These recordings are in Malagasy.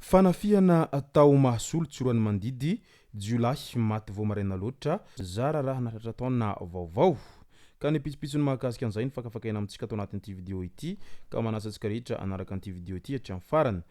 Fanafihana tao Mahasolo Tsiroanomandidy, jiolahy maty vao maraina loatra, zara raha nahatratra taona vaovao. Ka ny pitsopitsony mahakasika an'izay no fakafakaina amintsika ato anatin'ity video ity, ka manasa antsika rehetra hanaraka an'ity video ity hatramin'ny farany.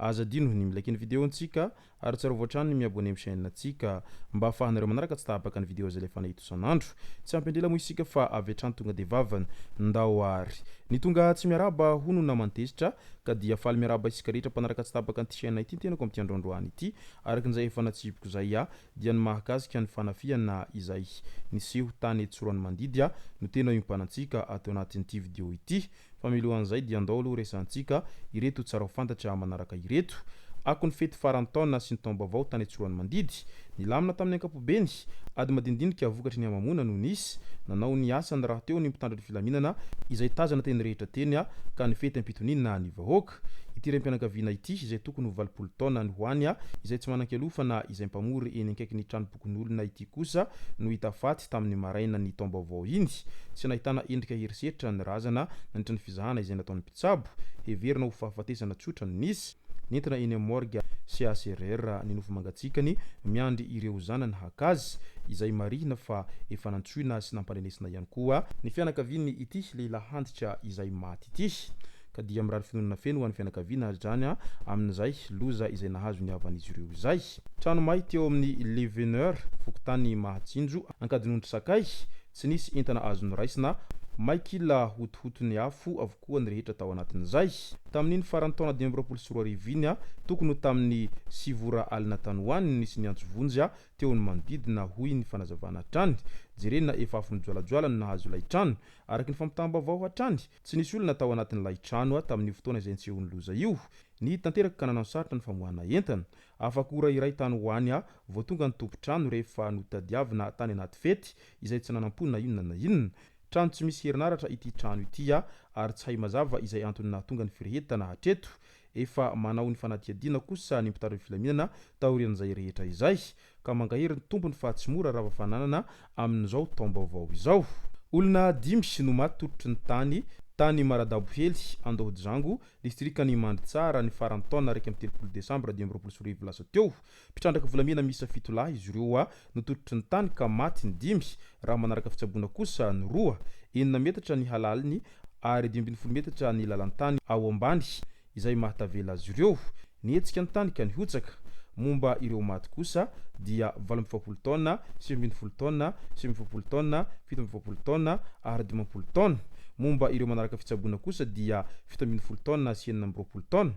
Aza adino ny mi-like ny vidéo ntsika ary tsarovy hatrany ny mi-abonner amin'ny chaîne ntsika mba afahanareo manaraka tsy tapaka ny vidéo izay alefana eto isan'andro. Tsy ampy andrela moa isika fa avy hatrany tonga dia vavany. Ndao ary. Ny tonga tsy miarahaba hono naman-tezitra ka dia faly miarahaba isika rehetra mpanaraka tsy tapaka an'ity chaîne ity ny tenako amin'ity andro androany ity. Araka izay efa natsipiko izay dia ny mahakasika ny fanafihana izay niseho tany Tsiroanomandidy no tena iompanantsika ato anatin'ity vidéo ity. Fa milohan'izay dia andao aloha resahantsika ireto tsara ho fantatra manaraka ireto. Akon'ny fety faran'ny taona sy ny taom-baovao tany Tsiroanomandidy. Nilamina tamin'ny ankapobeny. Ady madinidinika vokatry ny hamamoana no nisy. Nanao ny asany rahateo ny mpitandro ny filaminana izay tazana teny rehetra teny ka nifety am-pitoniana ny vahoaka. Ity raim-pianakaviana ity izay tokony ho 80 taona any ho any izay tsy manan-kialofana izay mpamory eny akaikin'ny tranompokonolona ity kosa no hita faty tamin'ny marainan'ny taom-baovao iny. Tsy nahitana endrika herisetra ny razana nandritra ny fizahana izay nataon'ny mpitsabo. Heverina ho fahafatesana tsotra no nisy. Nentina eny amin'ny morgue CHRR ny nofo mangatsiakany miandry ireo zanany haka azy, izay marihina fa efa nantsoina sy nampandrenesina ihany koa ny fianakaviany ity lehilahy antitra izay maty ity. Ka dia mirary finoanana feno ho an'ny fianakaviana hatrany amin'izay loza izay nahazo ny havan'izy ireo izay. Trano may teo amin'ny Le Veneur, fokontany Mahatsinjo, Ankadinondry Sakay. Tsy nisy entana azo noraisina, may kila hotohoton'ny afo avokoa ny rehetra tao anatin'izay. Tamin'iny faran'ny taona 2025 iny, tokony ho tamin'ny sivy ora alina tany ho any no nisy niantso vonjy teo amin'ny manodidina, hoy ny fanazavana hatrany. Jerena efa afo mijoalajoala no nahazo ilay trano. Araka ny fampitam-baovao hatrany, tsy nisy olona tao anatin'ilay trano tamin'io fotoana izay nisehoan'ny loza io. Nihidy tanteraka ka nanao sarotra ny famoahana entana. Afaka ora iray tany ho any vao tonga ny tompon-trano rehefa notadiavina tany anaty fety izay tsy nanam-po na inona na inona. Trano tsy misy herinaratra ity trano ity ary tsy hay mazava izay antony nahatonga ny firehetana hatreto. Efa manao ny fanadihadiana kosa ny mpitandro ny filaminana taorian'izay rehetra izay. Ka mankahery ny tompony fa tsy mora rava fananana amin'izao taom-baovao izao. Olona dimy no maty tototry ny tany tany Maradabohely, Andohojizango, distrikan'i Mandritsara, ny faran'ny taona 31 desambra 2025 lasa teo. Mpitrandraka volamena miisa fito lahy izy ireo no tototry ny tany ka maty ny dimy, raha manaraka fitsaboana kosa ny roa. Enina metatra ny halaliny ary 15 metatra ny lalan-tany ao ambany izay mahatavela azy ireo. Nihetsika ny tany ka nihotsaka. Momba ireo maty kosa dia 48 taona, 19 taona, 49 taona, 47 taona ary 50 taona. Momba ireo manaraka fitsaboana kosa dia 17 taona sy 26 taona.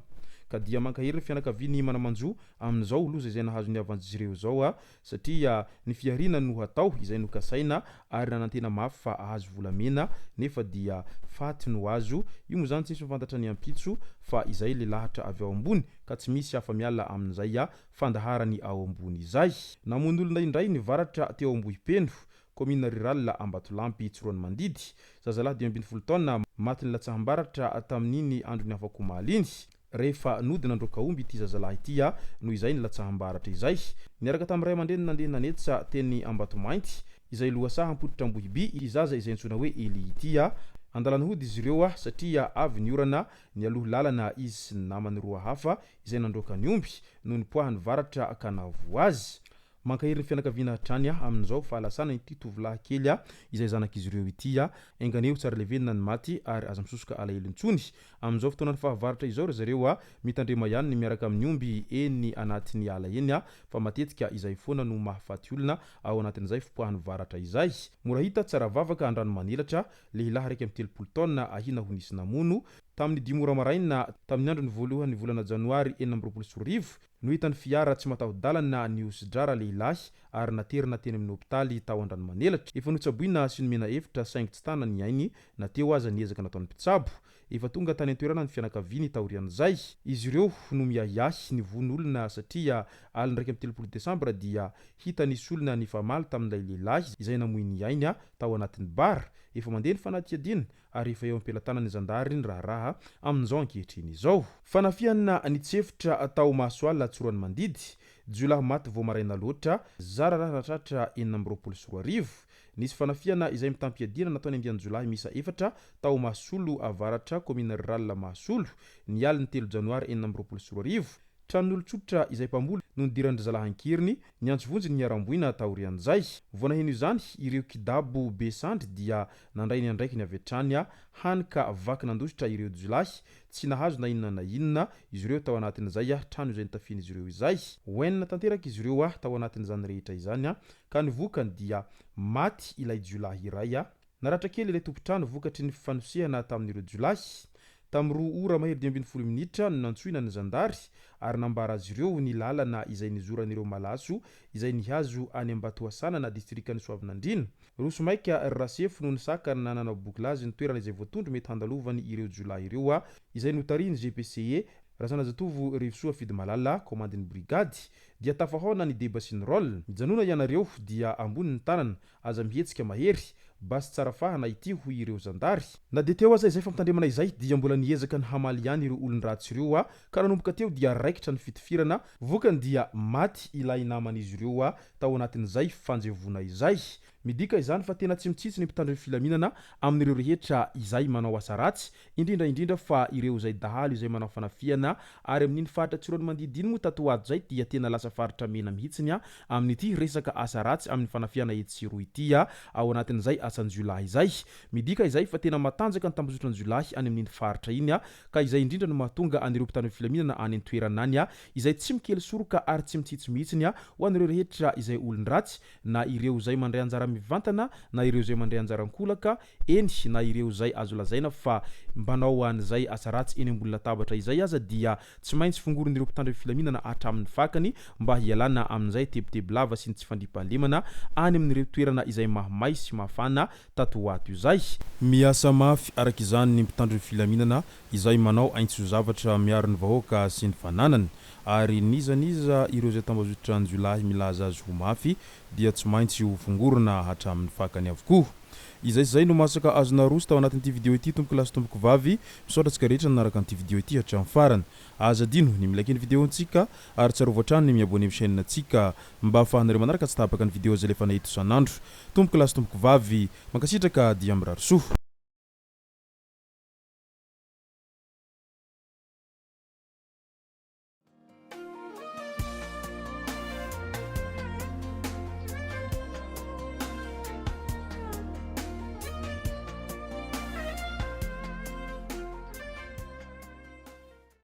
Ka dia mankahery ny fianakavian'ny mana-manjo amin'izao loza izay nahazo ny havan'izy ireo izao satria ny fihariana no hatao izay nokasaina ary nanantena mafy fa ahazo volamena nefa dia faty no azo, io moa zany tsy misy mafantatra ny ampitso fa izay le lahatra avy ao ambony ka tsy misy afa miala amin'izay fandaharany ao ambony izay. Namono olona indray ny varatra teo Ambohipeno, kaominina rurale Ambatolampy Tsiroanomandidy. Zazalahy 15 taona maty nilatsaham-baratra tamin'iny andron'ny afak'omaly iny. Rehefa nody nandroaka omby ity zazalahy ity noho izay nilatsaham-baratra izay. Niaraka tamin'ny ray aman-dreniny nandeha nanetsa teny Ambatomainty, izay lohasaha ampototra Ambohiby, ity zaza izay antsoina hoe Elie ity. An-dalana hody izy ireo satria avy ny orana, nialoha lalana izy sy ny namany roa hafa izay nandroaka ny omby no nipoahan'ny varatra ka nahavoa azy. Mankahery ny fianakaviana hatrany amin'izao fahalasana ity tovolahy kely izay zanak'izy ireo ity. Enga anie ho tsara levenina ny maty ary aza misosoka alahelo intsony. Amin'izao fotoanan'ny fahavaratra izao ry zareo mitandrema ihany ny miaraka amin'ny omby eny anatin'ny ala eny fa matetika izay foana no mahafaty olona ao anatin'izay fipoahan'ny varatra izay. Mora hita tsara vavaka Andranomanelatra, lehilahy 31 taona ahiana ho nisy namono, tamin'ny dimy ora maraina tamin'ny andron'ny voalohan'ny volana janoary 2026, No hitan'ny fiara tsy mataho-dalana nihosi-drà ralehilahy ary naterina teny amin'ny hopitaly tao Andranomanelatra. Efa notsaboina sy nomena hevitra saingy tsy tana ny ainy na teo aza ny ezaka nataon'ny mpitsabo. Efa tonga tany an-toerana ny fianakaviany taorian'izay. Izy ireo no miahiahy ny vono olona satria alin'ny 31 desambra dia hita nisy olona nifamaly tamin'ilay lehilahy izay namoy ny ainy tao anatin'ny bar. Efa mandeha ny fanadihadiana. ary efa eo am-pelatanan'ny zandary ny raharaha amin'izao ankehitriny izao. Fanafihana nitsefotra tao Mahasoalina Tsiroanomandidy, jiolahy maty vao maraina loatra, zara raha nahatratra 2026. Nisy fanafihana izay mitam-piadiana nataon'ny andian-jiolahy miisa efatra tao Mahasolo Avaratra, kaominina rurale Mahasolo, ny alin'ny telo janoary 2026. Tranon'olon-tsotra izay mpamboly no nidiran-dry zalahy an-keriny, niantso vonjy ny niharam-boina taorian'izay. Vao naheno izany ireo kidabo be sandry dia nandray ny andraikiny avy hatrany, hany ka vaky nandositra ireo jiolahy. Tsy nahazo na inona na inona izy ireo tao anatin'izay trano izay notafihin'izy ireo izay. Oenina tanteraka izy ireo tao anatin'izany rehetra izany ka ny vokany dia maty ilay jiolahy iray. Naratra kely ilay tompon-trano vokatry ny fifanosehana tamin'ireo jiolahy. Tamin'ny roa ora mahery 15 minitra no nantsoina ny zandary ary nambara azy ireo ny lalana izay nizoran'ireo malaso izay nihazo any Ambatoasanana, distrikan'i Soavinandriana. Roso maika ry Rasefo no nisakana nanao bouclage ny toerana izay voatondro mety handalovany ireo jiolahy ireo izay notarihin'ny GPCE Razanajatovo Rivosoa Fidimalala, kaomandin'ny brigady. Dia tafahaona ny deba sy ny rôle. Mijanona ianareo dia ambony ny tanana, aza mihetsika mahery. Basy tsara fahana ity hoy ireo zandary. Na dia teo aza izay fampitandremana izay dia mbola niezaka ny hamaly ihany ireo olon-dratsy ireo ka nanomboka teo dia raikitra ny fitifirana, vokany dia maty ilay naman'izy ireo tao anatin'izay fanjevoana izay. Midika izany fa tena tsy mitsitsy ny mpitandro ny filaminana amin'ireo rehetra izay manao asa ratsy, indrindra indrindra fa ireo izay dahalo izay manao fanafihana ary amin'iny faritra Tsiroanomandidy iny moa tato ho ato izay dia tena lasa faritra mena mihitsiny amin'ity resaka asa ratsy amin'ny fanafihana etsy sy eroa ity ao anatin'izay asan-jiolahy izay. Midika izay fa tena matanjaka ny tambazotran-jiolahy any amin'iny faritra iny ka izay indrindra no mahatonga an'ireo mpitandro ny filaminana any an-toerana any izay tsy mikely soroka ary tsy mitsitsy mihitsiny ho an'ireo rehetra izay olon-dratsy na ireo izay mandray anjara mivantana na ireo izay mandray anjara ankolaka, eny na ireo izay azo lazaina fa mpanao an'izay asa ratsy eny ambony latabatra izay aza dia tsy maintsy fongorin'ireo mpitandro filaminana hatramin'ny fakany mba hialana amin'izay tebiteby lava sy ny tsy fandriampahalemana any amin'ireo toerana izay mahamay sy mafana tato ho ato izay. Miasa mafy araka izany ny mpitandro filaminana izay manao aintso-zavatra miaro ny vahoaka sy ny fananany. Ary n'iza n'iza ireo izay tambazotran-jiolahy milaza azy ho mafy dia tsy maintsy ho fongorina hatramin'ny fakany avokoa. Izay sy izay no masaka azo naroso tao anatin'ity video ity tompoko lahy sy tompoko vavy. Misaotra antsika rehetra nanaraka an'ity video ity hatramin'ny farany. Aza adino ny mi-like ny video ntsika ary tsarovy hatrany ny mi-abonner amin'ny chaîne ntsika mba ahafahanareo manaraka tsy tapaka ny video izay alefanay eto isan'andro. Tompoko lahy sy tompoko vavy, mankasitraka dia mirary soa.